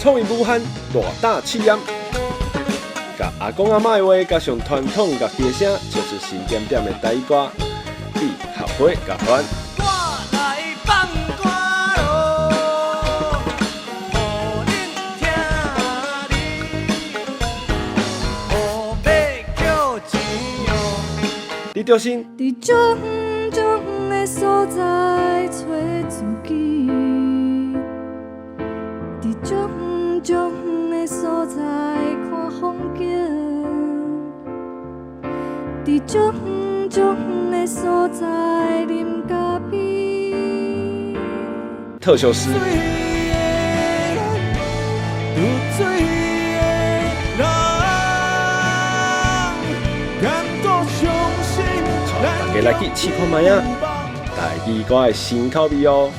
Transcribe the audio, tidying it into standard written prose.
創意武漢大膽試驗，共阿公阿嬤的話，加上傳統樂器的聲，唱出新點點的台語歌，比合伙樂團。我來放歌囉，予恁聽哩，予欲抾錢哦。李兆新。佇足遠足遠的所在揣自己，佇足遠足遠的所在看風景，佇足遠足遠的所在啉咖啡。特修斯。水的人，有水的人，甘閣相信帶大家來去試看覓仔，台語歌的新口味哦。